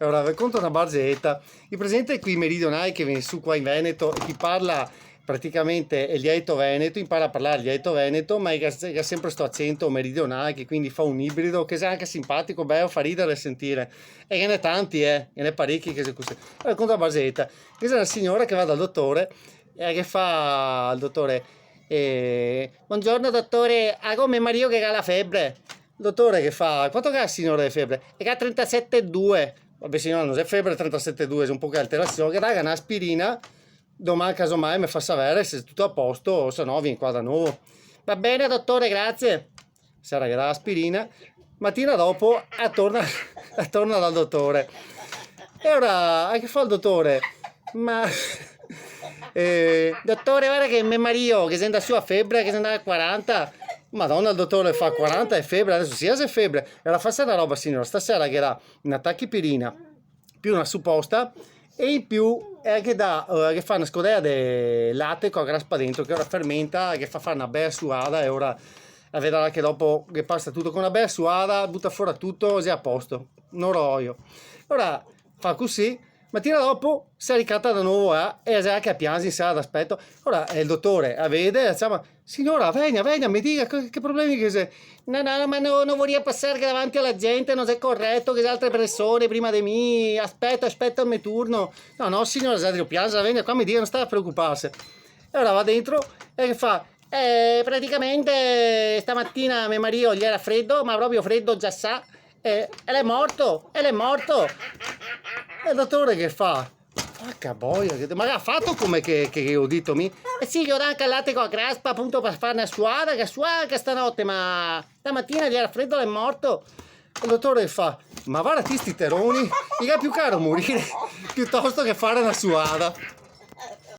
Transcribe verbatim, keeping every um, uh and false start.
Alora, ve conto na barzeta. Gavì presente quei meridionali che vien su qua in Veneto e che parla praticamente el dialeto veneto, impara a parlar el dialeto veneto, ma che ga, che ga sempre sto acento meridionale, che quindi fa un ibrido, che xe anca sinpatico, bel, fa rider sentir. E ghe n'è tanti, eh, ghe n'è pareci che xe cusì. Alora, ve conto na barzeta. Ghe xe na siora che va dal dotore e che fa al dotore: "Eh, bongiorno dotore, go me marìo che ga la febre." El dotore che fa: "Quanto che ga, siora, de febre?" "El ga trentasete e due." "Vabè, siora, no xe febre trentasete e due, xe un poco de alterasion, ghe daga na aspirina, doman casomai me fa saver se xe tuto a posto, o se no vien qua da novo." "Va ben, dotore, grasie." Sera ghe dà l'aspirina, matina dopo la torna, la torna dal dotore. E alora, che fa el dotore? "Ma, eh, dotore, varda che me marìo, che xe ndà su a febre, che xe ndà a quaranta." "Madona", el dotore fa, "quaranta de febre? Deso sì, xe febre." "E alora fasa na roba, siora, stasera ghe dà na tachipirina, più na suposta, e in più, eh, ghe dà, eh, ghe fa na scodela de late co la graspa dentro, che alora fermenta, ghe fa far na bela suada, e alora la vedarà che dopo ghe pasa tuto co na bela suada, buta fora tuto, xe a posto, no roio." Alora fa cusì, matina dopo se ricata da novo, eh, e la xe là che la pianxe in sala d'aspeto. Alora, eh, el dotore la vede, la ciama: "Siora, vegna, vegna, me diga che, che problemi che xe." "No, no, ma no, no voria pasar davanti a la gente, no xe coreto, che xe altre persone prima de mi, aspeto, aspeto el me turno." "No, no, siora, xe drio pianxer, vegna qua, me diga, no sta a preocuparse." E alora va dentro e fa: "Eh, praticamente stamatina me marìo ghe gera fredo, ma proprio fredo, già sa, e, e l'è morto, e l'è morto." E el dotore che fa? "Porca boia, che, ma che ga fato come che, che, che go dito mi?" "Eh sì, ghe go dà anca el late co la graspa, apunto, par far na suada, che la suada anca stanote, ma stamatina ghe gera fredo, l'è morto." E el dotore fa: "Ma varda ti sti teroni, ghe xe più caro morir piutosto che far na suada."